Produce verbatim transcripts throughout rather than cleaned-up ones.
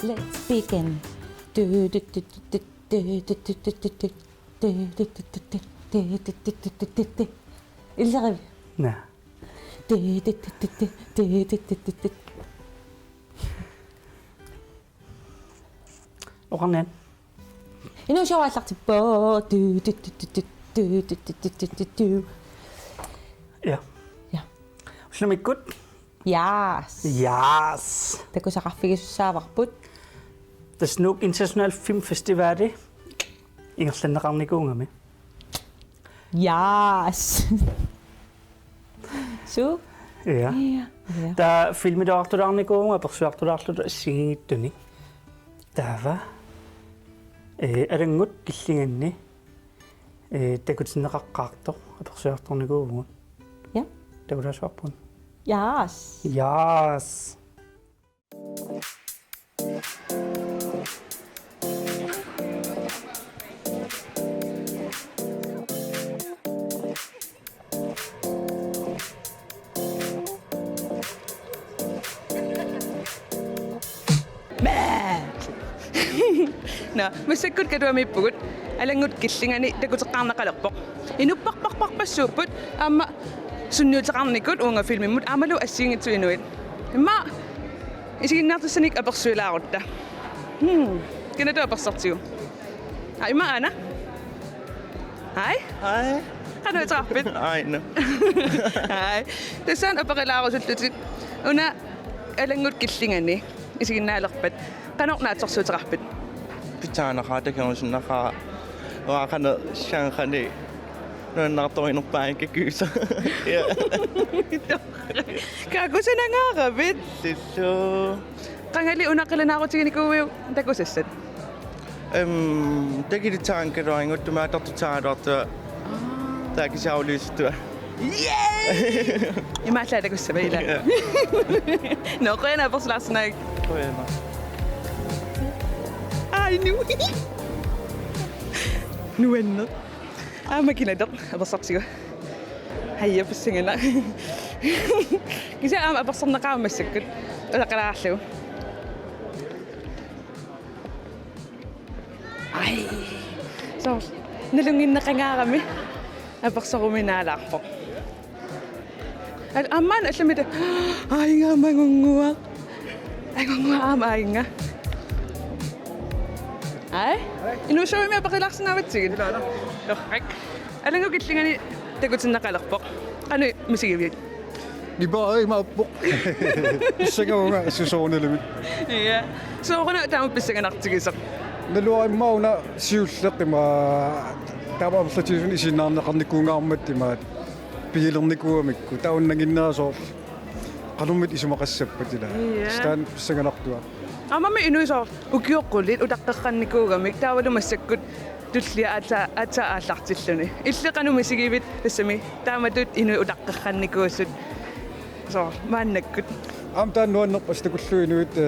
Let's begin. Du, du, du. Illerivi. Naa. Oqarnian. Inuusuaraallartippoq. Du, du, du. Ja. Ja. Ullumikkut. Yes. Yes. Takusaqarfigisussaavarput. Tassa Nuuk International Film Festivali ingerlanneqarnikuugami. Yes. Su? Ja. Ja. Ja. Taava filmiliortulaarnikuuvugut apersuartulaarluta assigiinngitsunik. Taava, eh, Alanngut Killinganni, eh, takutinneqaqqaartoq apersuartornikuuvugut. Ja. Takulaassavarput. Yes. Yes. Naa, massakkut Katuamiippugut, Alanngut Killingani takuteqqaarneqalerpoq. Inupparparparpassuupput, aamma sunniuteqarnikut uunga filmimmut, aammalu assigiinngitsut inuit. Immaqa isiginnaartissanik apersuilaarutta. Hmm, kinataa apersortigu? Aa, immaqa Aana. Hej. Hej. Qanoq iterarpit? Aana. Hej. Tassani aperilaarusullutit. Una Alanngut Killingani isiginnaalerpat qanoq naatsorsuuteqarpit? Pitsaanerpaaq, takusinnaavara. Uanga qanoq sianqani nuannaartorinerpaanngikkuusoq. Ja. Qaa, kusanangaaravit? Sillu. Qangali una qilanaarutiginikuuiuk takusassat? Em, takilitsaanngikkaluarlugu tumaattartutsaagaluartua. Aa. Taava kisianni uliusittua. Yay! Imaallaat takussavaat ilaa. Ja. Nå, qujanaq apersulaarsinnaagatsigit. Qujanaq. Ai, nu. Nuanneq. Aamma kinataa apersortigu. Hej, pissanganaq. Kisianni aamma apersorneqaara massakkut. Ulaqqalaarlugu. Ai. Soorlu nalunnginneqangaarami apersoruminaalaarpoq. Al-, aamma allamita. Ai, aamma angunnguaq. Angunnguaq aamma aajuna. Ai? Inuusummi aperilaarsinnaavatsigit? Torrak. Alanngut Killingani takutinneqalerpoq. Qanoq misigivit? Nipa imaappoq. Pissangavunga susoorunalumi. Ja. Sooruna taama pissanganartigisoq? Naluara immaqa una siulleq ima taama amerlatigisumik isiginnaarneqarnikuungaarmat ima pigilernikuugamikku. Taava nanginnera soorlu qanormita isumaqassappat ilaa. Ja. Taanna pissanganartua. Aammami inuit soorlu ukioq qulit utaqqeqqannikuugamik taavalu massakkut tullia aatsa-, aatsaat aallartilluni. Illit qanoq misigivit tassami taamatut inuit utaqqeqqannikuusut? Soorlu maannakkut. Aamma taanna nuannerpoq, takullugu inuit, eh,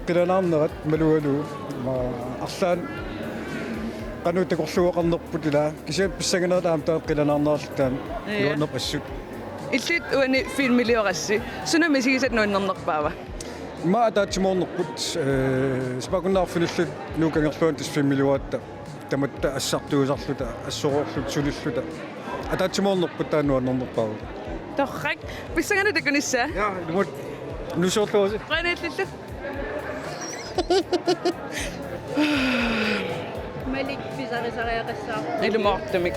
qilanaarnerat malugalugu. Ima arlaannik qanoq takorluugaqarnerput ilaa. Kisianni pissanganarpoq aamma taanna qilanaarnerallu taanna. Ja. Nuannerpoq assut. Illit uani filmiliorassi. Suna misigisat nuannernerpaava? Ima ataatsimoornerput, eh, sapaakunnaarfinillit Nuup Kangerluani tassa filmiliuaratta. Tamatta assartuusarluta, assoroorluta, sulilluta. Ataatsimoornerput taanna nuannernerpaavoq. Torrak, pissanganaq takunissaa. Ja, ilumut. Nuusorluusi. Qujanaq illillu. Malik pisarisariaqassaaq. Ilumoortumik.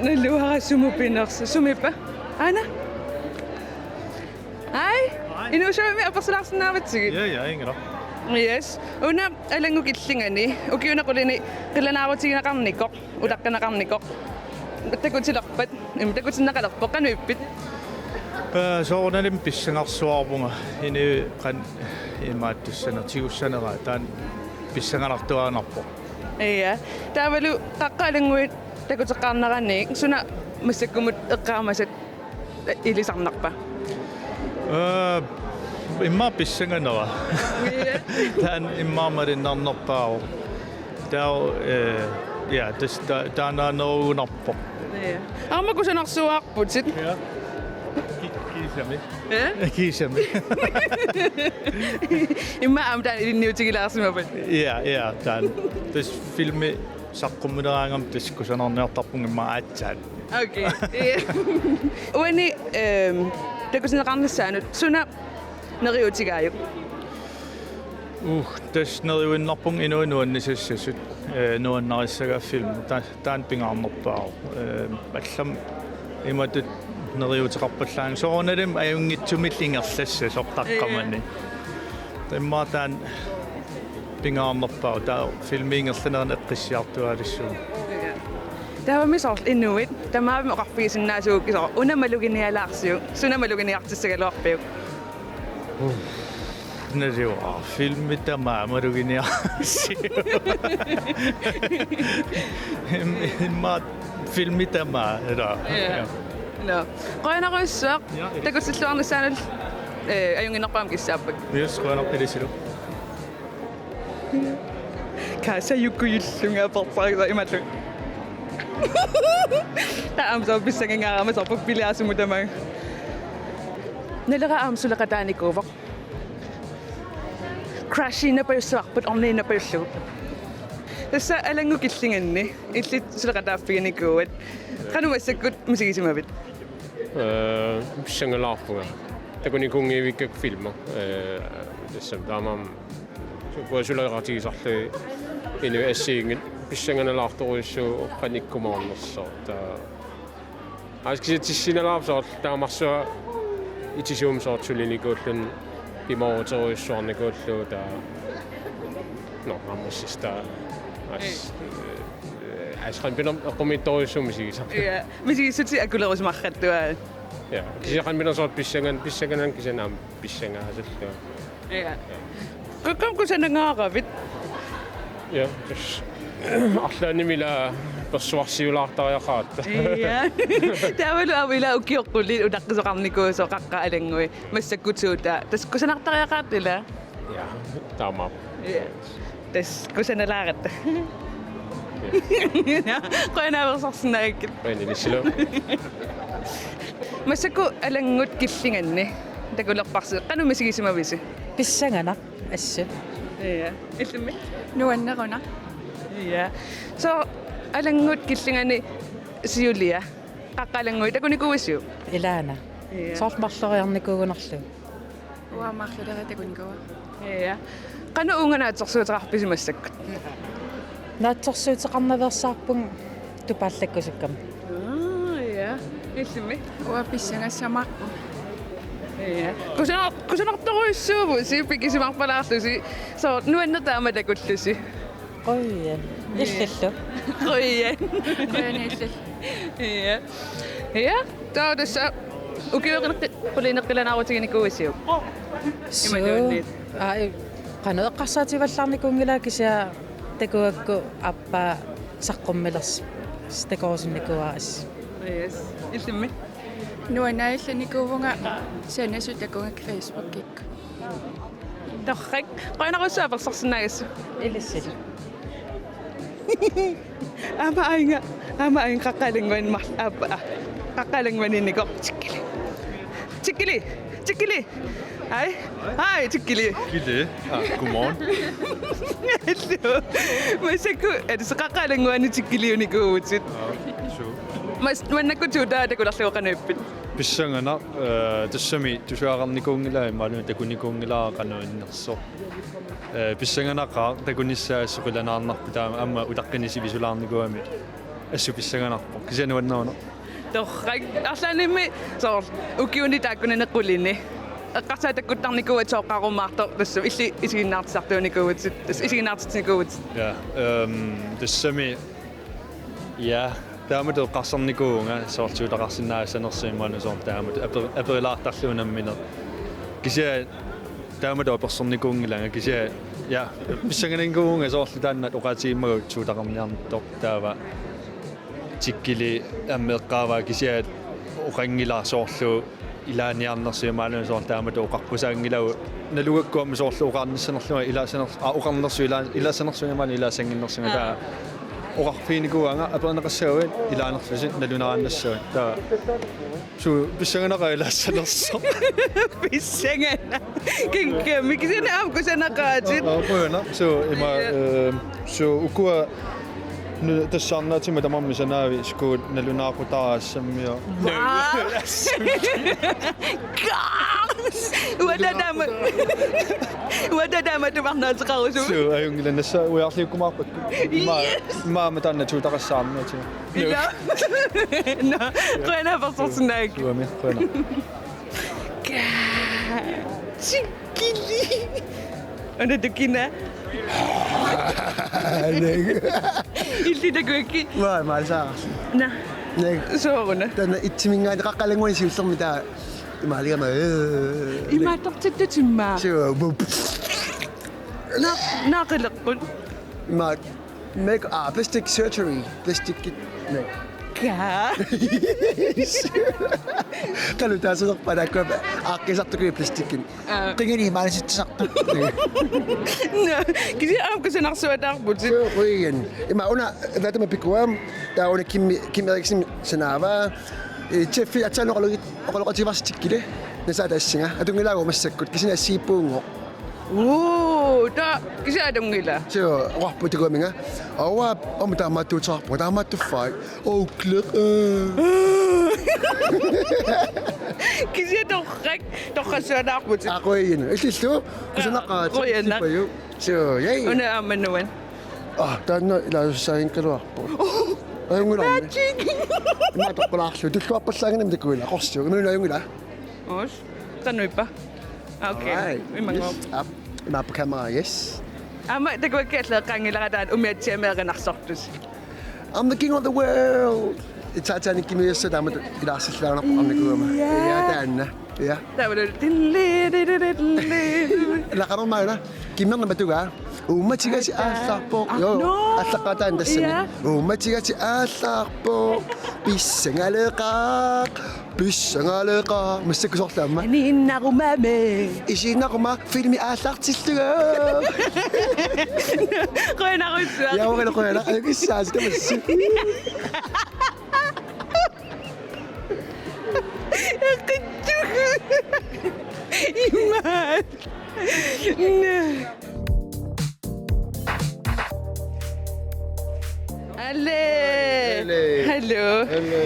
Naluara sumut pinersoq, sumiippa? Aana? Ai, inuusummi apersulaarsinnaavatsigit? Ja, ja, inngilaq. Yes. Una Alanngut Killingani ukiuni qulini qilanaarutigineqarnikoq, utaqqinneqarnikoq. Takutilerpat, ima takutinneqalerpoq, qanoq ippit? Eh, soorunalimi pissangarsuarpunga, inuit qanoq imaattussanerat, tigussanerat, taanna pissanganartuaannarpoq. Ja. Taavalu Qaqqat Alanngui takuteqqaarnerani suna massakkumut eqqaamasat ilisarnarpa? Eh, immaqa pissanganera. Ja. Taanna immaqa malunnarnerpaavoq. Taava, eh, Ja, tassa ta-, taanna nerugunarpoq. Ja. Aamma kusanarsuaarputit. Ja. Ki-, kiisami. Ja? Kiisami. Immaqa aamma taanna ilinniutigilaarsimavat. Ja, ja, taanna. Tassa filmi saqqummileraangama tassa kusanarniartarpunga immaqa aatsaat. Okay. Ja. Uani, ehm, takusineqarnissaanut suna neriuutigaajuk? Uh, tassa neriuinnarpunga inuit nuannisassasut, eh, nuannarissagaat filmi. Ta-, taanna pingaarnerpaavoq. Eh, allamik imatut neriuuteqarpallaanngilaq. Soorunalimi ajunngitsumillu ingerlassasoq taqqamani. Immaqa taanna pingaarnerpaavoq. Taava filmi ingerlanerani eqqissiartuaalassuuvoq. Taavami soorlu inuit, tamarmik oqarfigisinnaasuupput soorlu, una maluginialaarsiuk, suna maluginiartissagaluarpiuk? Naluara, filmi tamaat maluginiarsiuk. Im-, immaqa filmi tamaat, ila. Ja. Nå. Qujanarsuaq. Ja, ja. Takutilluarnissaanut, eh, ajunnginnerpaamik kissaapput. Yes, qujanaq ilisilu. Kaasa jukujullunga porsaarisa imatut. Taava aamma soorlu pissangangaarama soorlu piliaasumut tamaat. Naluara aamma suleqataanikuuvoq. Crushiinnapajussuarput orniinnapajullugu. Tassa Alanngui killinganni illit suleqataaffiginikuuat. Qanoq massakkut misigisimavit? Eh, pissangalaarpunga. Takunikuunngivikkakku filmi. Eh, tassami taamaammat. Sukkua suleqatigisarlugit inuit assigiinngitsut pissanganalaartorujussuuvoq qanoq ikkumaarnersoq. Taava. Aaskisit tissinalaarpoq soorlu taamarsuaq itisuumik soorlu sulinikuulluni pimooruterujussuarnikuullugu taava. Nå, aamma sista. As. Eh, as qanoq pinerpoq eqqumiitsorujussuuvoq misigisaq. Ja, misigissutit akulerusimaqqattuaat. Ja, kisianni qanoq pinerpoq soorlu pissangan-, pissanganaq kisianni aamma pissangaasallugu. Ja. Qanoq kusanangaaravit? Ja, tassa. Arlaannimi ila persuarsiulaartariaqaratta. Ja. Taavalu aamma ila ukioq qulit utaqqisoqarnikuusoq Qaqqat Alanngui. Massakkut suut taava. Tassa kusanartariaqaratta ila? Ja, taamaappoq. Ja. Tassa kusanalaaratta. Qujanaq apersorsinnaagakkit. Qujanaq ilisilu. Massakkut Alanngut killinganni takulerparsi. Qanoq misigisimavisi? Pissanganaq assut. Ja. Illimmi? Nuannerunaq. Ja. Soorlu Alanngut killinganni siulia. Qaqqat Alanngui takunikuuisiuk? Ilaana. Ja. Soorlu marloriarnikuugunarlugu. Uanga marloriarnikuuara. Ja. Qanoq uunga naatsorsuuteqarpisi massakkut? Naatsorsuuteqarnaveersaarpunga tupaallakkusukkama. Aa, ja. Illimmi? Uanga pissangassamaarpunga. Ja. Kusanar-, kusanartorujussuuvusi pikisimarpalaarlusi. Soorlu nuanneq taama takullusi. Qujan. Illillu. Qujan. Qujan illillu. Ja. Ja. Taava tassa ukiueqqineqqi-, qulineqqilaanaarutiginikuuisiuk? Suu. Imaluunniit. Aa, i-, qanoq eqqarsaatigivallaarnikuunngilanga kisianni takuakku aappaa saqqummilersoq takorusunnikuuara assut. Yes. Illimmi? Nuannarillanikuuvunga sanasut takugakkit Facebookikkut. Torrak. Qujanarsuaq apersorsinnaagassi. Ilisilu. Aamma aajuna, aamma aajuna Qaqqat Alanngui mar-, aap-, aa, Qaqqat Alanngui nikoq. Tikkili. Tikkili. Tikkili. Hej. Hej, Tikkili. Tikkili. Ah, godmorgen. Hallo. Massakkut, er det så Qaqqat Alanngui Tikkiliunikuuvutit? Ja, suu. Mas-, maannakkut suut taava takulerlugu qanoq ippit? Pissanganaq, eh, tassami tusagaqarnikuunngilanga imaluunniit takunikuunngilara qanoq innersoq. Eh, pissanganaqaaq takunissaa assut qilanaarnarpoq taama aamma utaqqinut sivisulaarnikuugami assut pissanganarpoq. Kisianni nuannerunaq. Torrak. Arlaannimmi soorlu ukiuni taakkunani qulini eqqarsaat takkuttarnikuuat sooqqarumaartoq tassami illit isiginnaartitsisartuunikuuvutit, tassa isiginnaartitsinikuuvutit. Ja, ehm, tassami Ja, taamatut eqqarsarnikuuvunga soorlu siutaqarsinnaagassanersoq imaluunniit soorlu taamatut aper-, aperilaartarlugu nammineq. Kisianni taamatut apersornikuunngilanga kisianni, ja, pissanganikuuvunga soorlu taanna oqaatigimmagu siutaqarniartoq taava Tikkili aamma eqqaavaa kisianni oqanngilaq soorlu ilaaniarnersoq imaluunniit soorlu taamatut oqaqqusaanngilagut nalugakku aamma soorlu oqarnissanerlunga ilaasaner-, aa, oqarnersoq ila-, ilaasanersunga imaluunniit ilaassannginnersunga taava. Oqarfiginikuuaanga aperneqassagaluit ilaanerlusi nalunaannassavat. Taava. Suu, pissanganaqaaq ilaassanersoq. Pissanganaq. Kinkami kisianni aamma kusanaqaatit. Aa, qujanaq. Suu, ima, Ja. eh, suu, ukua nu-, tassaarnaatima tamarmik sanaavi skuut nalunaaqutaassaammio. Wow. Uanga taama. Uanga taama tumarnaateqarusugut. Suu, ajunngilaq, nassaa ujarliukkumaarpakka. Ima, Yes. Ima aamma taanna tuutaqassaarnaatima. Ila. Nå, qujanaq apersorsinnaagatsigit. Suami, qujanaq. Ka-, tikkili. Una tukina. Illit takuakkit? Ua, maasa. Nå. Nei. Sooruna? Taanna itsiminngaanniit qaqqalanguani siullermi taava imaaligama, eh. Imaattortittutimmaa. Suu, bup. Naa-, naaqileqqut. Ima Make, ah, plastic surgery. Plastic kit. Nei. Ka-. Qalutaasulerpara taakkua aaqqisartukui plastikkit. Aa. Qingani maalisitsisartut. Nå, kisianni aamma kusanarsuataarputit. Suu, qujan. Ima una, taatama pikua, taava una Kim, Kim Eriksen sanaava, eh, Jeffi aatsaat oqaloqati-, oqaloqatigivarsi tikkili. Nassaata assinga. Atunngilaagu massakkut, kisianni assigiippugunngooq. Uu, taava kisianni atunngilaq. Suu, oqarpoq takuaminga. Aua, aamma taamaattuuteqarpunga, taamaattuffai. Ookleq. Kisianni torrak, torrassuataarputit. Aa, qujan. Illillu, kusanaqaat. Qujanaq. Suu, yay. Una aamma nuan. Aa, taanna ilaasussaanngikkaluarpoq. Ajunngilaq. Magic. Ima toqqulaarlugu. Tulluarpallaanngimmat takuila. Qorsiuk. Ima una ajunngilaq. Os. Qanoq ippa? Okay. Alright. Imanngooq. Yes. Up. Ima på kamera, yes. Aamma takuakkit alleeqqaanngilara taanna umiatsiamik erinarsortusi. I'm the king of the world. Titanicimi taamatut ilaarsillaannarpoq arnikuugama. Ja. Ja, taanna. Ja. Taavalu. Laqarummaana. Kimmerna matugaa. Uummatigaasi aallarpoq. Aa, joo. Nå. Aallaqqaataani tassani. Ja. Uummatigaasi aallarpoq. Pissangaleqaaq. Pissangaleqaaq. Massakkut soorlu aamma. Aniinnarumami. Isiinnaruma filmi aallartillugu. Qujanarujussuaq. Ja, qujanaq, qujanaq. Ajukissaasi tamassi. Eqqittugu. Imaat. Nä. Ale. Ale. Hallo. Ale.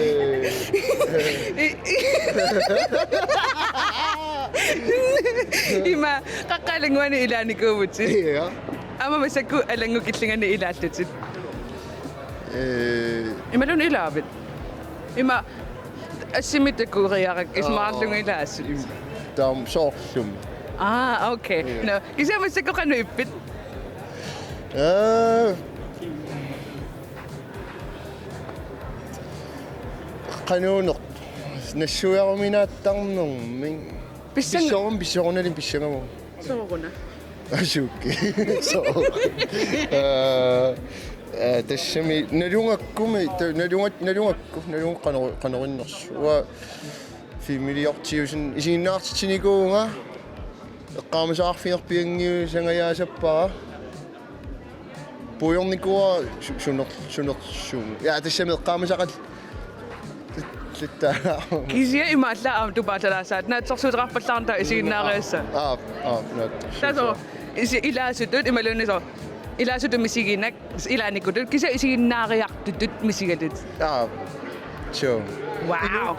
Ima, qaqqat alanngui ilaanikuuvutit. Ja. Aamma massakkut alanngui killingani ilaallutit. Eh. Imaluunniit ilaavit? Ima assimi takuriarakku. Aa. Isumaqarlunga ilaasut. Taama soorlumi. Aa, okay. Ja. Nå, kisianni massakkut qanoq ippit? Eh. Qanuuneq. Nassuiaruminaattarnermik. Pissang- Pissorum-, pissorunalin pissangavugut. Sooruna? Asuki. Soo. Eh, eh, tassami nalugakkumi, ta-, naluga-, nalugakku, naluga qano-, qanoq innersoq. Uanga filmiliortiusin isiginnaartitsinikuuvunga, eqqaamasaqarfigerpianngiusangajaassappara. Puigornikuuara su-, suner-, sunersugu. Ja, tassami eqqaamasaqal-, taava. Kisianni imaallaat aamma tupaallalaassaatit. Naatsorsuuteqarpallaarneq taava isiginnaariassaaq. Aap, aap, naat. Taava soorlu isi-, ilaasutut imaluunniit soorlu. Ilaasutut misiginak, ilaanikutut. Kisianni isiginnaariartutut misigalutit. Aap. Suu. Wow.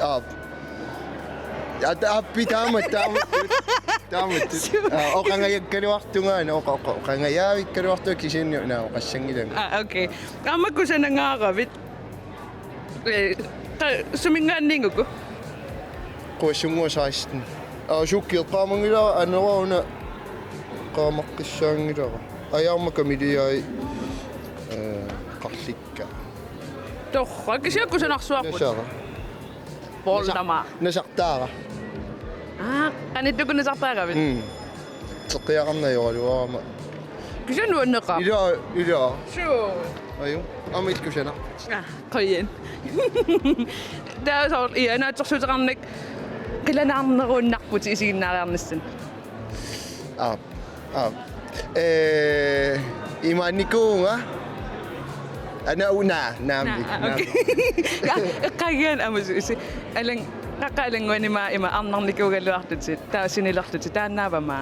Aap. Ja, ta-, aappi taama, taama. Taama. Suu. Aa, oqangajakkaluartunga, oqa-, oqa-, oqangajaavikkaluartunga kisianni una oqassanngilanga. Aa, okay. Aamma kusanangaaravit. Eh, qa-, suminngaanniit uku? Quassunnguaq seksten. Aa, sukkut eqqaamanngilara, anera una eqqaamaqqissaanngilara. Ajaarma kamiliai, eh, qarlikka. Torrak, kisianni kusanarsuarput. Nasara. Voldemar. Nasar-, nasartaara. Aa, qanittukkut nasartaaravit? Mm. Teqqiaqarnajoraluarama. Kisianni nuanneqaaq. Ila, ila. Suu. Aju, aamma illit kusanaq. Aa, qujan. Taava soorlu, ja, naatsorsuuteqarnak qilanaarneruinnarputit isiginnaariarnissannik. Aap, aap. Eh, Imaannikuuvunga. Ana una, naamik. Naa, aa, naamik. Okay. Ka, eqqaagian amususi. Alang, qaqqa alannguani ima, ima arnarnikuugaluarlutit. Taava sinilerlutit. Taannaavama?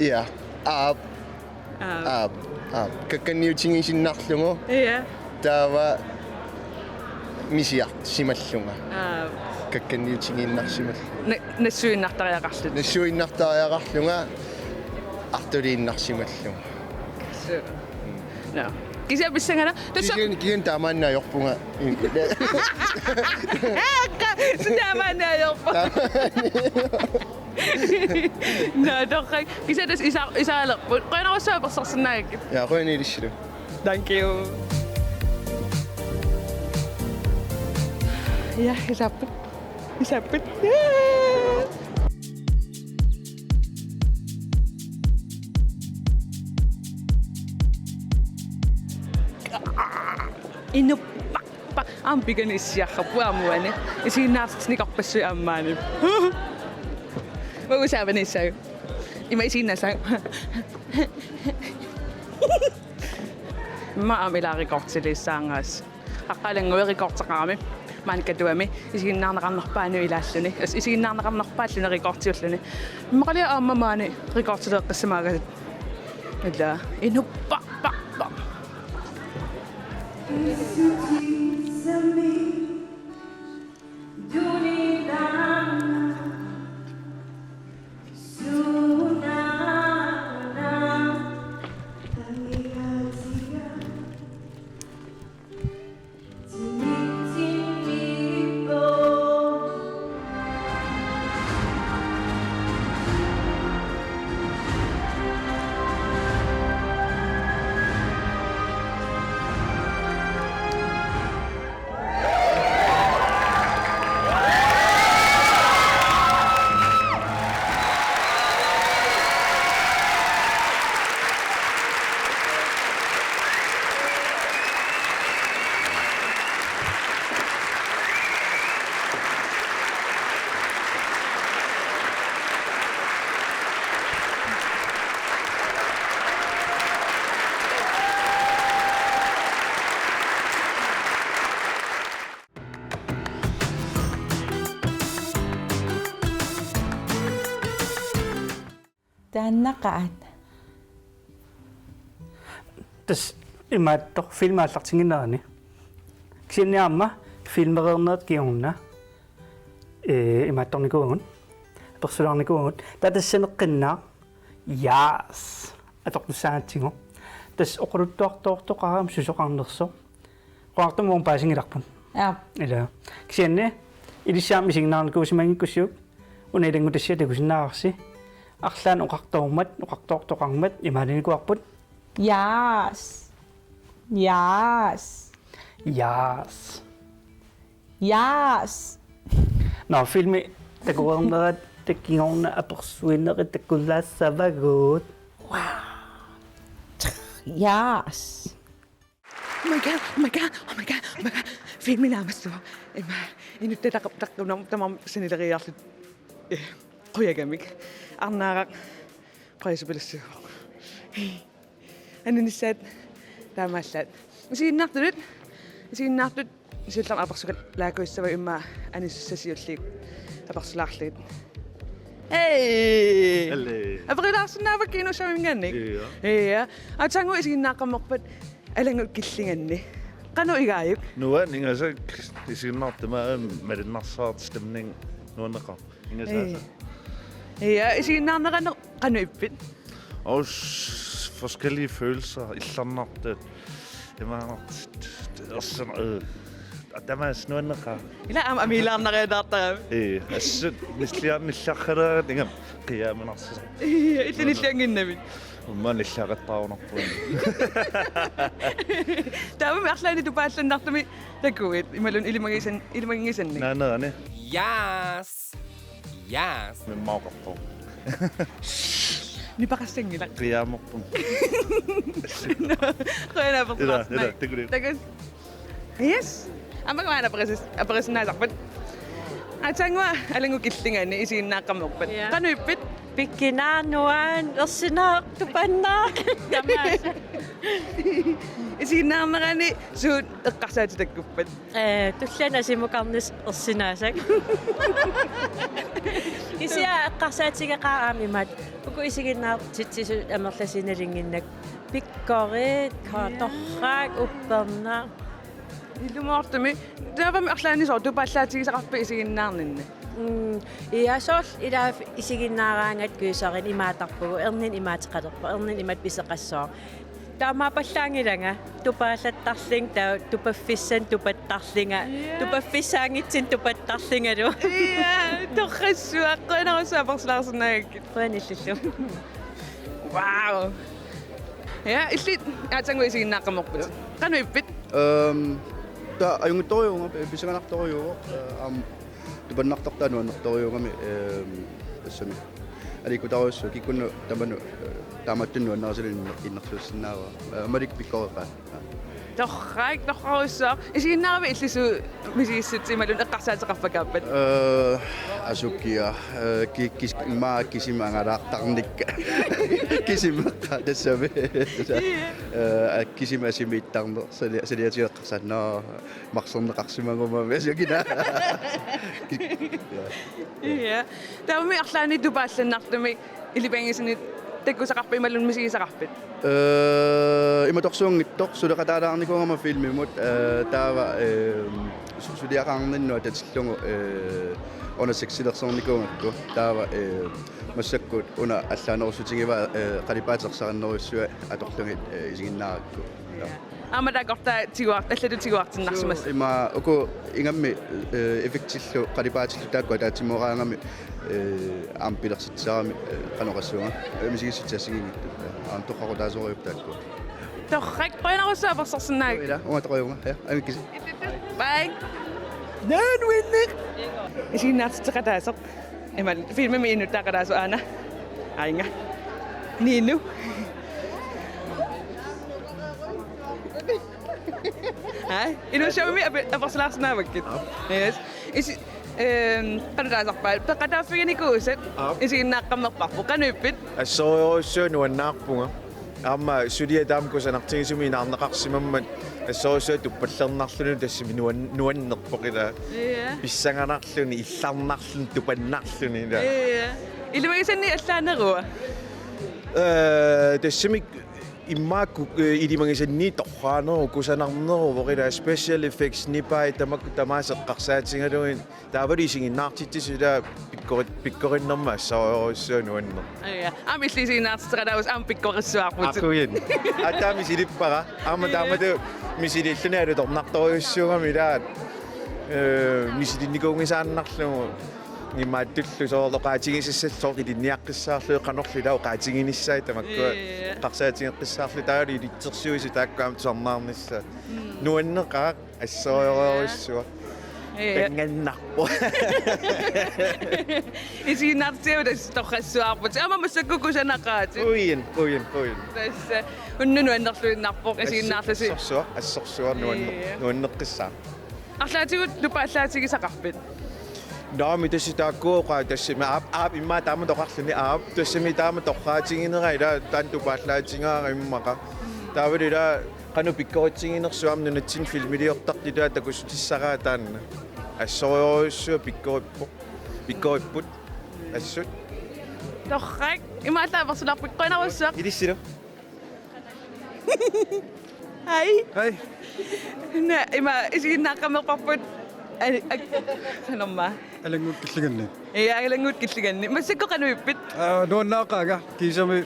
Ja. Aap. Aap. Aap. Aap. Kakkanniutigisinnarlugu. Ja. Taava misiarsimallunga. Aap. Kakkanniutigiinnarsimallunga. Na-, nassuinnartariaqarlutit. Nassuinnartariaqarlunga artuliinnarsimallunga. Suu. Nå. Kisianni pissangana. Tassa. Kisianni, kisianni taamaanna ajorpunga. Aa, ka-, taamaanna ajorpunga. Taamaanna. Nå, torrak. Kisianni tassa isa-, isaalerput. Qujanarsuaq apersorsinnaagakkit. Ja, qujanaq ilissilu. Thank you. Ja, isaapput. Isaapput. Ja. Inuppaq. Pa-, aamma piganissiarrappu aamma uani. Isiginnaartitsinikuuarpassuit aamma maani. Uagut saavaniissaagut. Ima isiginnaassaanga. Immaqa aamma ilaa rekortiliissaarngas. Qaqqa alanngui rekorteqarami. Maani Katuami. Isiginnaarneqarnerpaanut ilaalluni. As isiginnaarneqarnerpaalluni rekortiulluni. Immaqalu aamma maani rekortileeqqissimaagassi. Ilaa. Inuppaq, paq, paq. Taannaqaat. Tassa imaattoq filmi aallartinnginnerani. Kisianni aamma filmereernerit kingorna. Ee, imaattornikuuagut. Apersulaarnikuuagut. Taava tassaneqqinnaaq. Yes. Atortussaagatsigu. Tassa oqaluttuartoortoqarami susoqarnersoq. Oqartumik paasinngilarput. Aap. Ilaa. Kisianni ilissi aamma isiginnaarnikuusimanngikkussiuk una ilanngutassiaq takusinnaavarsi. Arlaannik oqartoormat, oqartoortoqarmat imaalinnikuuarput. Yes. Yes. Yes. Yes. Nå, filmi takoreernerat kingorna apersuinerit takulaassavagut. Wow. Yes. Oh my God, oh my God, oh my God, oh my God. Filmi naamassuaq. Ima, inuttut taqap-, taqqunam-, tamarmik sanileriiarlutik. Eh, qujagamik. Arnaaraq. Qujasupilussuuvoq. Aninissaat taamaallaat. Isiginnaartunut, isiginnaartut siullermik apersugalaakuissavagut immaqa anisussat siulliit apersulaarlugit. Hey! Hello. Aperilaarsinnaavakkit Inuussaminngaanniit? Ja. Ja. Aatsaannguaq isiginnaaqqammerpat Alanngut Killinganni. Qanoq igaajuk? Nuann ingasak isiginnaartut tamaasa malinnarsaraat stemning nuanneqaaq. Ingasaasa. Ee. Ja, isiginnaarneranut qanoq ippit? Også forskellige følelser. Illernartut. Imaanartut. Ersen, øh. Tamaasa nuanneqaaq. Ila aamma amiilaarnariataartarami. Ee, assut nilliar-, nilliartalerat ingammik qiiaminarsisoq. Ee, illit nilliannginnamit. Uumma nilliaqattaarunarpunga. Taavami arlaannik tupaallannartumik takuit. Imaluunniit ilimagisan-, ilimaginngisannik. Naanerani. Yes. Yes. Mimmaaqarpoq. Nipeqassanngilaq. Qiiamerpunga. Qujanaq. Ila, ila, takuuk. Takuuk. Yes. Aamma uanga aperis-, aperisinnaasarput. Aatsaannguaq Alanngut Killinganni isiginnaaqqammerpat. Ja. Qanoq ippit? Pikkunarpoq, nuann, ersinarpoq, tupannaaq. Tamaasa. Isiginnaarnerani suut eqqarsaatigisakkuppat? Ee, tulliani asimukarnissaq ersinaasoq. Kisianni eqqarsaatigeqaara aamma imaattoq. Uku isiginnaartitsisut amerlasuut nalunnginnakku. Pikkorik, ka-, torrak, uppernaq. Ilumoortumik. Taavami arlaannik soorlu tupaallaatigisaqarpit isiginnaarninni? Mm, ja, soorlu ilaa isiginnaaraangatta gyserinik imaattarpugut, erninik imaateqalerpoq, erninik imatut pisoqassaaq. Taamaappallaanngilanga, tupaallattarlunga, taava tupaffissanik tupattarlunga, ja, tupaffissaanngitsunik tupattarlungalu. Ja, torrassuaq, qujanarsuaq apersulaarsinnaagakkit. Qujanaq illillu. Wow. Ja, illit aatsaannguaq isiginnaaqqammerput. Ja. Qanoq ippit? Ehm, taava ajunngitsorujuuvunga, pi-, pissanganartorujuuvoq, eh, aamma tupannartortaa nuannertorujuugami, ehm, tassami. Aliikkutaarujussuaq kikkunnut tamanut, eh, taamaattunut nuannarisalinnik innersuussinnaavara. Eh, aamma pikkoreqaaq. Torrak, torrarujussuaq. Isiginnaaravit illit suut misigissutsit imaluunniit eqqarsaateqarfakaappit? Eh, asukiaq, eh, ki-, kis-, immaqa kisima angalaartarnikka. Kisima tassami. Tassa. Ja. Eh, kisima asimiittarneq, sali-, saniatigut eqqarsaat, nå, marserneqarsimaguma, asukiaq. Ja. Ja. Taavami arlaannik tupaallannartumik ilimagisanik takusaqarpit imaluunniit misigisaqarpit? Eh, imatorsuunngitsoq suleqataalaarnikuugama filmimut, eh, taava, eh, su-, suliaqarninni nuannatillugu, eh, una seksilersornikuugakku. Taava, eh, massakkut una allaanerussutigivaa, eh, qalipaatit ersarinnerujussuit atorlugit, eh, isiginnaarakku. Ja. Aamma taakku taava tiguar-, allatut tiguartinnarsimassaaq. Suu, ima uku ingammik, eh, effektillu qalipaatillu taakku ataatsimooraagamik, eh, aamma pilersitsisarami, eh, qanoq oqassuunga. Eh, misigissutsit assigiinngitsut. Aamma toqqaqqutaasorujuupput taakku. Torrak, qujanarsuaq apersorsinnaagakkit. Ila, uanga toqqaqqutaasorujuuvunga. Ja, aamma kisianni. Bye. Nuanneq. Isiginnaartitseqataasoq. Imaluunniit filmimi inuttaaqataasoq aana. Ainga. Ninu. Aa, inuussutsimik ape-, apersulaarsinnaavakkit. Yes. Isi-, ehm, qanoq taasarpaat? Peqataaffiginikuusat. Aap. Isiginnaaqqammerparput. Qanoq ippit? Assorujussuaq nuannaarpunga. Aamma suliaq taama kusanartigisumik inaarneqarsimammat assorujussuaq tuppallernarluni tassami nuan-, nuannerpoq ilaa. Ja. Pissanganarluni, illarnarluni, tupannarluni ilaa. Ja. Ilimagisannik allaanerua? Eh, tassami immaqa, eh, ilimagisannik torraaneruvoq, kusanarneruvoq ilaa, special effects nipai tamakku tamaasa eqqarsaatigalugit. Taavalu isiginnaartitsisut ilaa pikkorit-, pikkorinnermik assorujussuaq nuanneq. Ja. Aamma illit isiginnaartitseqataasut aamma pikkorissuarputit. Aa, qujan. Aatsaat misilippara. Aamma, ja, taamatut misiliilluni alutornartorujussuugami ilaa. Eh, misilinnikuunngisaannarlugu. Imaattullu soorlu oqaatigisassat soorlu ilinniaqqissaarlugit qanorlu ilaa oqaatiginissaat tamakkua. Ja. Eqqarsaatigeqqissaarlugit taavalu ilitsersuisut taakku aamma tusarnaarnissaat. Mm. Nuanneqaaq. Assorujussuaq. Ja. Pingannarpoq. Isiginnaartitsigalugu tassa torrassuarput. Aamma massakkut kusanaqaatit. Qujan, qujan, qujan. Tassa unnuk nuannerluinnarpoq isiginnaarlusi. Assorsuaq, assorsuaq nuanne-, ja, nuanneqqissaaq. Arlaatigut tupaallaatigisaqarpit? Naamik, tassa taakku oqaat tassami aap, aap immaqa taamatut oqarluni aap, tassami taama torraatiginera ilaa taanna tupaallaatigaara immaqa. Taavalu ilaa qanoq pikkoritsiginersoq aamma nunatsinni filmiliortartut ilaa takussutissaraat taanna. Assorujussuaq pikkorippoq. Pikkoripput. Assut. Torrak, imaallaat apersularput, qujanarsuaq. Ilissilu. Hej. Hej. Nå, ima isiginnaaqqammerparput. Ai, ak-, qanormaa. Alannguut Killinganni. Ja, Alannguut Killinganni. Massakkut qanoq ippit? Aa, nuannaaqaanga. Kiisami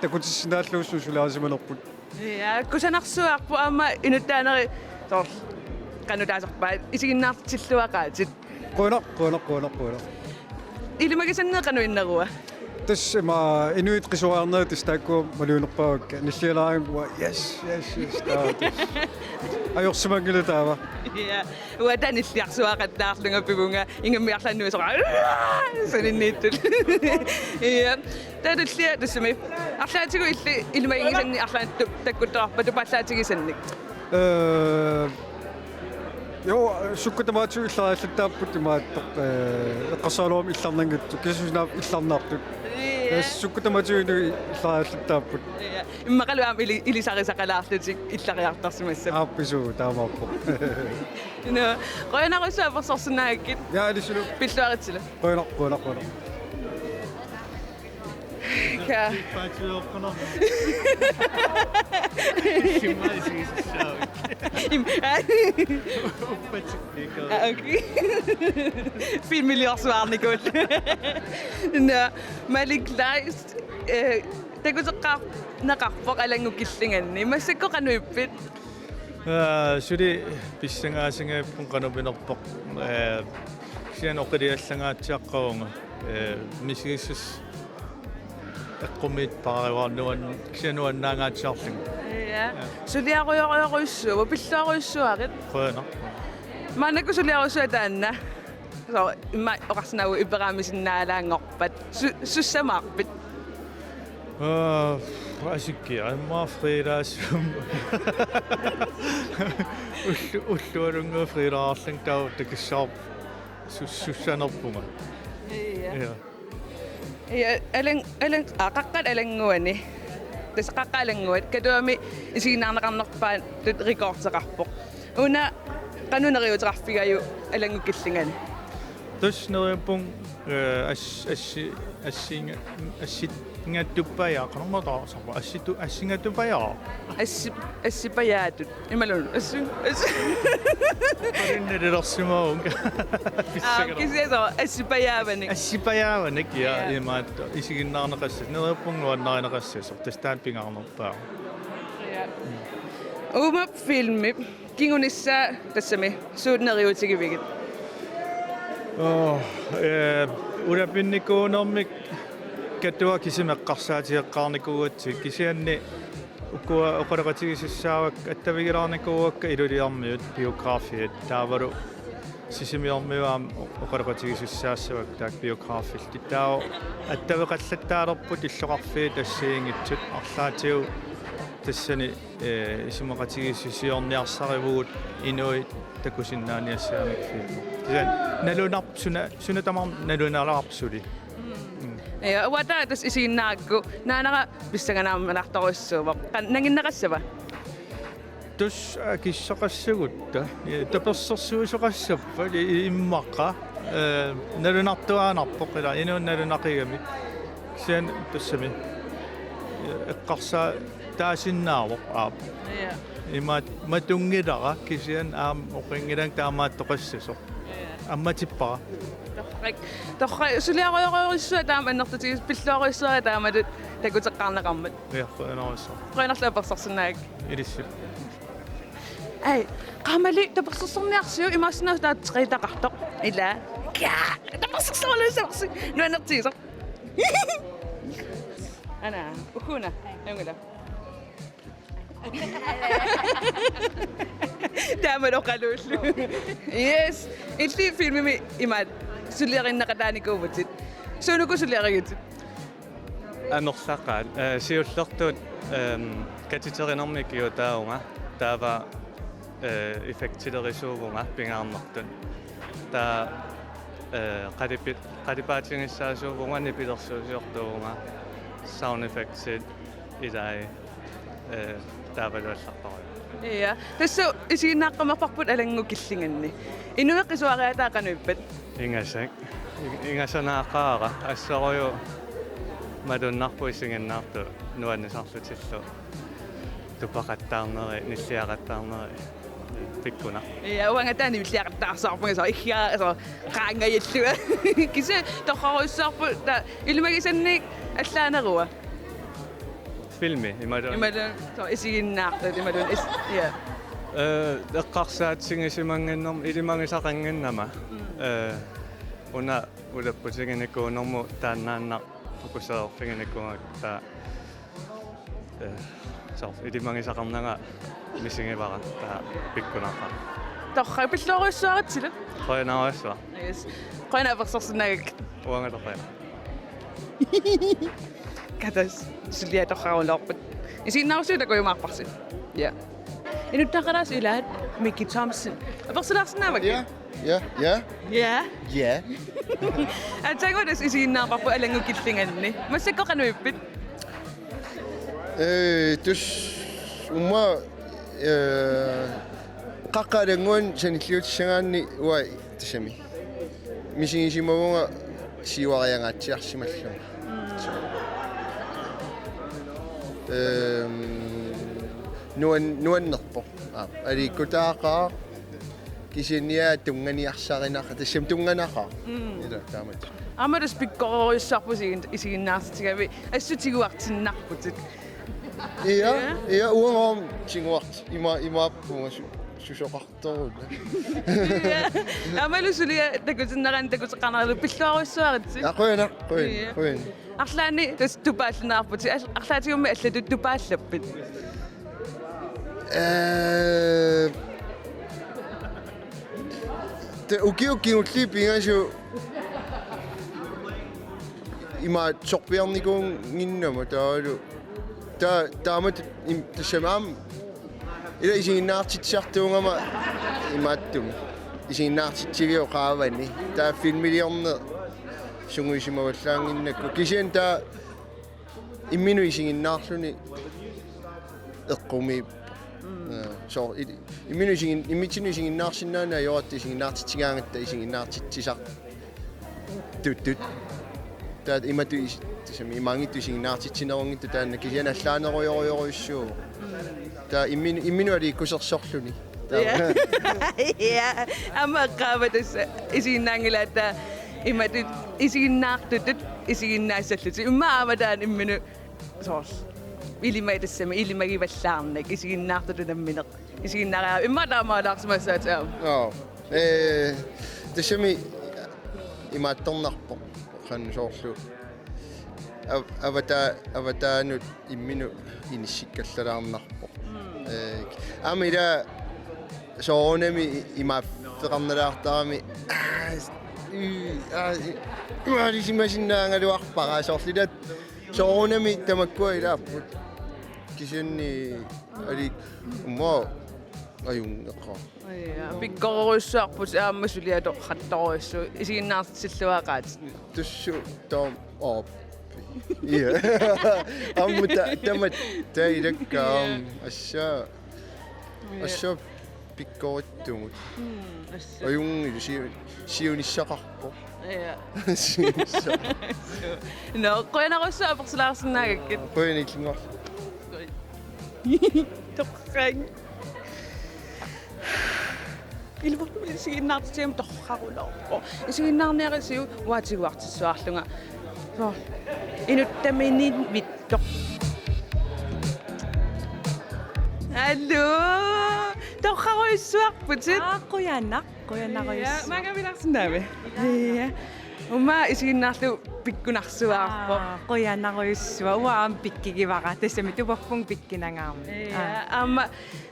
takutissinnaallugussi suliarisimanerput. Ja, kusanarsuarput aamma inuttaaneri soorlu qanoq taasarpaat isiginnaartitsilluaqaatit. Qujanaq, qujanaq, qujanaq, qujanaq. Ilimagisannik qanoq innerua? Tassa ima inuit qisuariarnerit tassa taakku maluginerpaavakka. Nillialaarama uanga, yes, yes, yes, taava tassa. Ajorsimanngilaq taava. Ja. Uanga taava nilliarsuaqattaarlunga pivunga ingammik arlaannik soorlu. Saninniittut. Ja. Taava tullia tassami. Arlaatigut illit ilimaginngisannik arlaannik tu-, takkuttoqarpa tupaallaatigisannik? Eh, jo, sukkut tamaatigut illariallattaapput imaattoq, eh, eqqarsaraluarama illarnanngitsut, kisianni suna illarnartut. Tassa sukkut tamatigut illallattaapput. Ja. Immaqalu aamma ili-, ilisarisaqalaarlutik illariartarsimassapput. Aappisuugut taamaappoq. Nå, qujanarsuaq apersorsinnaagakkit. Ja, ilissilu. Pilluaritsilu. Qujanaq, qujanaq, qujanaq. Ja. Im-, ah, okay. Filmiliorsuarnikuullugu. Nå, Malik Kleist, eh, takuteqqaarneqarpoq Alanngut Killinganni. Massakkut qanoq ippit? Aa, suli pissangaasingaarput qanoq pinerpoq. Ee, kisianni oqiliallangaatsiaqqavunga. Ee, misigissut eqqumiit paarivaarnuan kisianni nuannaangaatsiarlunga. Ja. Ja. Suliarujorujorujussuuvoq, pilluarujussuarit. Qujanaq. Maannakkut suliarujussuaq taanna. So, immaqa oqarsinnaavoq iperaamisinnaalaanngorpat. Su-, sussamaarpit? Aa, asikki, aamma freelance. Ullu-, ullualunnguit freelancerlunga taava takissavarput sus-, sussanerpunga. Ja. Ja. Ja, Alan-, Alan-, aa, Qaqqat Alannguani. Tassa Qaqqat Alannguat. Katuami isiginnaarneqarnerpaatut rekordeqarpoq. Una qanoq neriuuteqarfigaajuk Alanngukillingaani? Tassa neriuppunga, eh, as-, assi-, assinga-, assingatuppajaaq, qanormaa taasarpa, assitu-, assingatuppajaaq. Assi-, assipajaatut. Imaluunniit, assi-, assi-, Qaninnilersimaavunga. Aa, kisianni soorlu assipajaavanik. Assipajaavanik, ja, ja. Imaattoq, isiginnaarneqassasoq, neriuppunga nuannarineqassasoq, tassa taanna pingaarnerpaaq. Ja. Uuma filmi kingunissaa tassami suut neriuutigivigit? Oo, eh, ulapinnikuunermik Katuaq kisimi eqqarsaatigeqqaarnikuugatsigit, kisianni ukua oqaloqatigisussaavakka, attavigilaarnikuuakka Ilulissarmiut biografiat, taavalu Sisimiormiut aamma oqaloqatigisussaassavakka taakku biografillu. Taava attaveqallattaalerput illoqarfiit assigiinngitsut, arlaatigut tassani, eh, isumaqatigiissusiorniarsarivugut inuit takusinnaaniassagamikku filmi. Kisianni nalunarpoq suna, suna tamarmi nalunalaarpoq suli. Mm. Ja, uanga taava tassa isiginnaarakku, naanera pissanganaarmanartorujussuuvoq. Qanoq, nanginneqassava? Tassa akissaqassagutta. Ja, tapersersuisoqassappat i-, immaqa. Eh, nalunartuaannarpoq ila, inuuneq nalunaqigami. Kisianni tassami. Ja, eqqarsaataasinnaavoq aap. Ja. Imaat matunngilara kisianni aamma oqinngilanga taamaattoqassasoq. Ammatippara. Torrak. Torrak, suliarujorujussuaq taama annertutigisoq, pilluarujussuaq taamatut takuteqqaarneqarmat. Ja, qujanarsuaq. Qujanarlu apersorsinnaagakkit. Ilissi. Ai, qaamali tapersersorniarsiuk, imaassinnaavoq taava treetaqartoq. Ila. Kia! Tapersersorluussavarsi. Nuannertigisoq. Ana, ukuna. Angula. Taama oqaluullugu. Yes. Illit filmimi imaat suliarineqataanikuuvutit. Suunuku suliarigutit? Amerlaqaat, eh, siullertut, ehm, katiterinermik ikiuutaavunga. Taava, eh, effektilerisuuvunga pingaarnertut. Taava, eh, qalipi-, qalipaatigissaassavunga nipilersuusiortuuvunga sound effectsit ilai, eh, taavaluallarparujuk. Ja. Tassa isiginnaaqqammerparput Alanngukillinganni. Inuit qisuariaataat qanoq ippat? Ingasak. Ing-, ingasanaaqaara. Assorujuk malunnarpoq isiginnaartut nuannisarlutillu. Tupaqattaarneri, nilliaqattaarneri. Pikkunaq. Ja, uanga taanna nilliaqattaarsaarpunga soorlu iggiara soorlu qaangajallugu. Kisianni torrarujussuarput taava ilimagisannik allaanerua. Filmi, imaluunniit. Imaluunniit, soorlu isiginnaartut, imaluunniit is-, ja. Eh, eqqarsaatigisimannginnama, ilimagisaqannginnama. Mm. Eh, una ulapputiginikuunermut taannaannaq fokuseerfiginikuugakku taava, eh, soorlu ilimagisaqarnanga misigivara taava pikkunaqaaq. Torrak, pilluarujussuaratsilu. Qujanarsuaq. Yes. Qujanaq apersorsinnaagakkit. Uangalu qujanaq. Katas, suliaq torraruloorpat. Isiginnaarusuit takujumaarparsi. Ja. Inuttaqalaarsi ilaat Miki Thomsen. Apersulaarsinnaavakka? Ja, ja, ja. Ja. Ja. Aatsaannguaq tassa isiginnaarparput Alanngukillinganni. Massakkut qanoq ippit? Ee, tassa uuma, ee, Qaqqat Alannguani sanilliutissagaanni uanga tassami misigisimavunga siuariangaatsiarsimallunga. Ehm, nuan-, nuannerpoq. Aa, aliikkutaaqaaq kisianni tunnganiarsarinaqaaq, tassami tunnganaqaaq. Mm. Ila taamatut. Aamma tassa pikkorujussuarput isigin-, isiginnaartitsigavit, assut tiguartinnarputit. Ja, ja. Ja, uanga aamma tiguart-, ima-, imaappunga su-, susoqartoruna. Ja. Aammalu suliaq takutinneqarneq takuteqarneralu pilluarujussuaritsi. Ja, qujanaq, qujan-, ja, qujan-. Arlaanni tassa tupaalluinnarputit, al-, arlaatigummi allatut tupaallappit? Ee, te-, ukiut kingulliit pingasut ima sorpiarnikuunnginnama taavalu. Ta-, taamatut im-, tassami aamma ila isiginnaartitsisartuugama imaattumik. Isiginnaartitsiviup qaavani. Taava filmiliorneq sungiusimavallaannginnakku. Kisianni taava imminut isiginnaarluni eqqumiippoq. Mm. Ee, soorlu i-, imminut isigin-, immitsinnut isiginnaarsinnaaneq ajoratta isiginnaartitsigaangatta isiginnaartitsisartutut. Taava imatut is-, tassami imaanngitsoq isiginnaartitsinerunngitsoq taanna kisianni allaanerujorujorujussuuvoq. Taava immin-, imminut aliikkusersorluni. Taava. Ja. Ja. Aamma eqqaavara tassa isiginnaanngilaat taava imatut isiginnaartutut isiginnaassallutit. Immaqa aamma taanna imminut soorlu. Ilima tassami, ilimagivallaarnak, isiginnaartutut nammineq. Isiginnaariaruk, immaqa taamaalaarsimassaatit aamma. Joo. Ee, tassami imaattornarpoq. Qanoq soorlu. Av-, avataa-, avataanut imminut inissikkallarlaarnarpoq. Mm. Ee, aamma ila soorunami i-, imaaffeqarnalaartarami. Aa, s-, ii, aa, i-, imaalisimasinnaarumaarpara soorlu ila soorunami tamakkua ilaapput. Kisianni ali uuma ajunngilaq. Ja, pikkorujussuarput aamma suliaq torrattorujussuuvoq isiginnaartitsilluaqaat. Tassa taama aap. Ja. Aamma ta-, taamatut taava ilakka aamma. Ja. Assa. Ja. Assa pikkorittugut. Mm, assa. Ajunngilaq si-, siunissaqarpoq. Ja. Siunissaqarpoq. Nå, qujanarsuaq apersulaarsinnaagakkit. Qujanaq ilanngullugit. Torrak. Iluartumik isiginnaartitsigama torraruloorpoq. Isiginnaarniarisiuk uanga tiguartissuarlunga. Nå. Inuttaminivittoq. Aluu. Torrarujussuarputit. Aa, qujanaq. Qujanarujussuaq. Ja, maanngavilaarsinnaavi. Ja. Uuma isiginnaarlugu pikkunarsuaarpoq. Aa, qujanarujussuaq. Uanga aamma pikkigivara. Tassami tupavunga pikkunangaarmat. Ja, aa. Aamma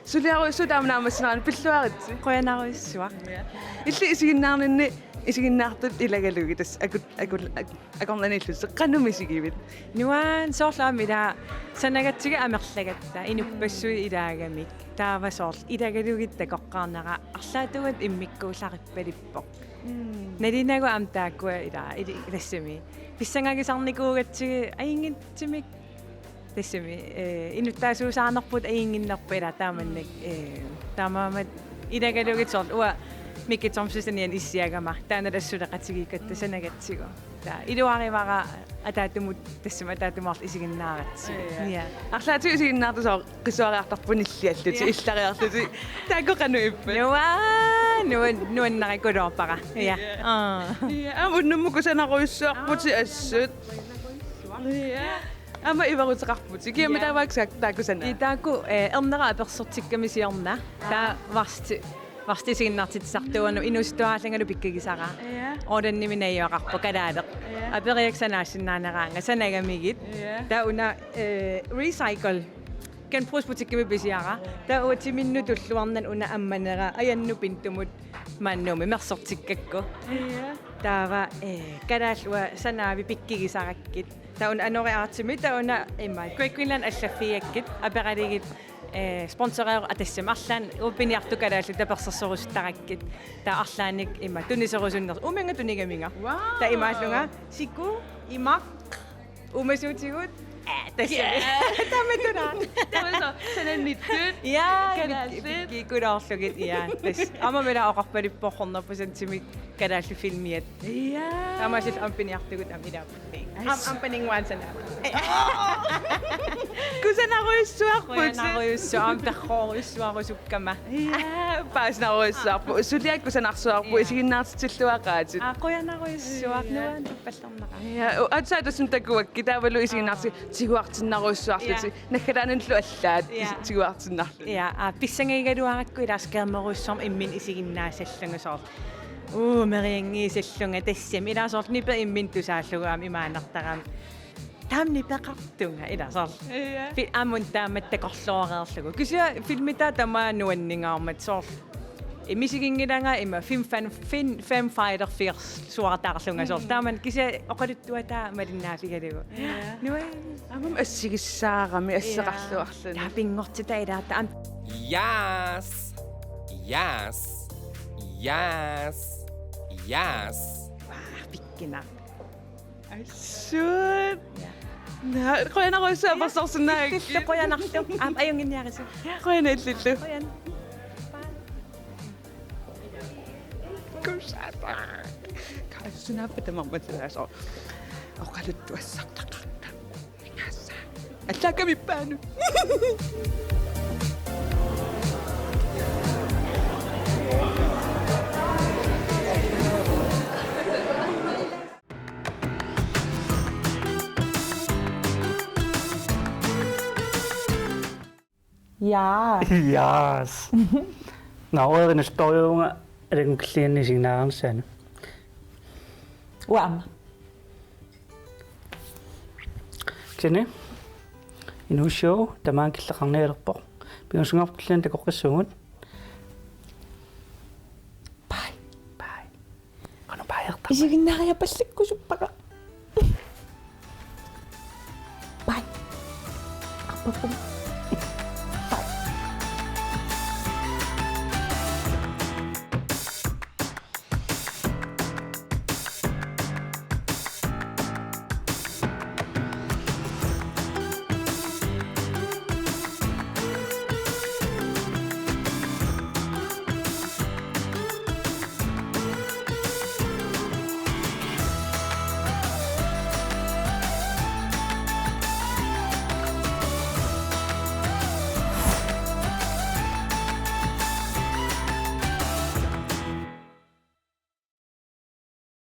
suliarujussuaq taama naammassineranni pilluaritsi. Qujanarujussuaq. Ja. Illit isiginnaarninni isiginnaartutut ilagalugit tassa akut-, akut-, ak-, akornanniillusi qanoq misigivit? Nuann-, soorlu aamma ila sanagatsigu amerlagatta inuppassuit ilaagamik. Taava soorlu ilagalugit takoqqaarnera arlaatigut immikkuullarippaluppoq. Mm. Nalunaagu aamma taakkua ila ili-, tassami. Pissangagisarnikuugatsigu ajunngitsumik tassami, eh, inuttaasuusaanerput ajunnginnerput ila taamannak, eh, taamaammat ilagalugit soorlu uanga Miki Thomsenian issiagama taanna tassa suleqatigiikkatta sanagatsigu. Taava iluarivara ataatsimut tassami ataatsimoorlunga isiginnaaratsigit. Ja. Ja. Arlaatigut isiginnaartut soorlu qisuariartorpunilliallutik, ja, illariarlutik. Taakku qanoq ippat? Nuann-, nuann-, nuannarikuloorpara. Ja. Ja. Aa. Ja. Aamma unnummut kusanarujussuarputit assut. Ja. Aamma iveruteqarputit. Kiamik, ja, taavaaksak taakku sanaat? Ii, taakku, eh, ernera apersortikkami siorna. Taava varsti, varsti isiginnaartitsisartuuvoq, inuusuttuaraallungalu pikkugisara. Ja. Ordenimi najugaqarpoq kalaaleq. Ja. Aperiakka sanaassinnaaneraangat, sanagamigit. Ja. Taava una, eh, recycle. Genbrugsbutikkimi pisiara. Taava uanga timinnut tulluarnani una ammanera ajannut pintumut maani Nuummi mersortikkakku. Ja. Taava, eh, kalaallit uanga sanaavit pikkugisarakkit. Taava una Anori Artimi, taava una ima Great Greenland allaffigakkit, aperalugit, eh, sponsoreerput, tassami arlaannik uanga piniartut kalaallit tapersersorusuttarakkit. Taava arlaannik ima tuniserusunnersoq. Uuminnga tunigaminga. Wow. Taava imaallunga siku imaq uumasuutigut. Aa, tassami. Tamatuna. Tamatuna. Sananittut. Ja, kalaallit. Kikkulaarlugit, ja. Tassa. Aamma mila oqarpalippoq hundrede procentimik kalaallit filmiat. Ja. Taamaasilluni aamma piniartugut aamma ilaa. Am-, ampaninnguansana. Kusanarujussuarput. Qujanarujussuaq, aamma perroorujussuarusukkama. Ja, paasinarujussuarput. Suliat kusanarsuarput, ja, isiginnaartitilluaqaatit. Aa, qujanarujussuaq, ja, nuannerpallarnaqaaq. Ja, u-, aatsaat tassami takuakkit, taavalu isiginnaarti-, aa, tiguartinnarujussuarlutik. Ja. Naggataanullu allaat, ja, is-, tiguartinnarluni. Ja, aa, pissangagigaluarakku ilaa skærmerujussuarmik imminut isiginnaassallunga soorlu. Uu, merianngiisallunga tassami. Ilaa soorlu nipi imminut tusaallugu aamma imaannaartarami. Taama nipeqartunga ilaa soorlu. Ja. Fi-, aamma una taamatut takorlooreerlugu. Kisianni filmi taanna tamaat nuanningaarmat soorlu. Imisiginngilanga ima film fan, film, film fighter fierce suartaarlunga soorlu. Mm. Taamani kisianni oqaluttuataa malinnaaffigalugu. Ja. Nuan. Aamma assigissaarami, ja, asseqarluarluni. Taava pinngortitaa ilaa taanna. Yes. Yes. Yes. Yes. Waa, pikkinaq. Assut. Ja. Naa, qujanarujussuaq, ja, apersorsinnaagikkit. Illu qujanarlu. Aamma ajunnginniarisi. Qujanaq illillu. Qujan. Bye. Kusanaq. Kaasunaappata marmatsilaasoq. Oqaluttuassartaqarta. Allaakkamippaanut. Ja. Yes. Nå, ordet er en historie, unge. Er det en klient i signalerne, sagde han? Uama. Kisianni. Inuit show, tamaanga killeqarnialerpoq. Pingasunngorput killingata takoqqissuugut. Bye. Bye. Qanoq baajartarpa? Isiginnaariapallakkusuppara. Bye. Arpappa.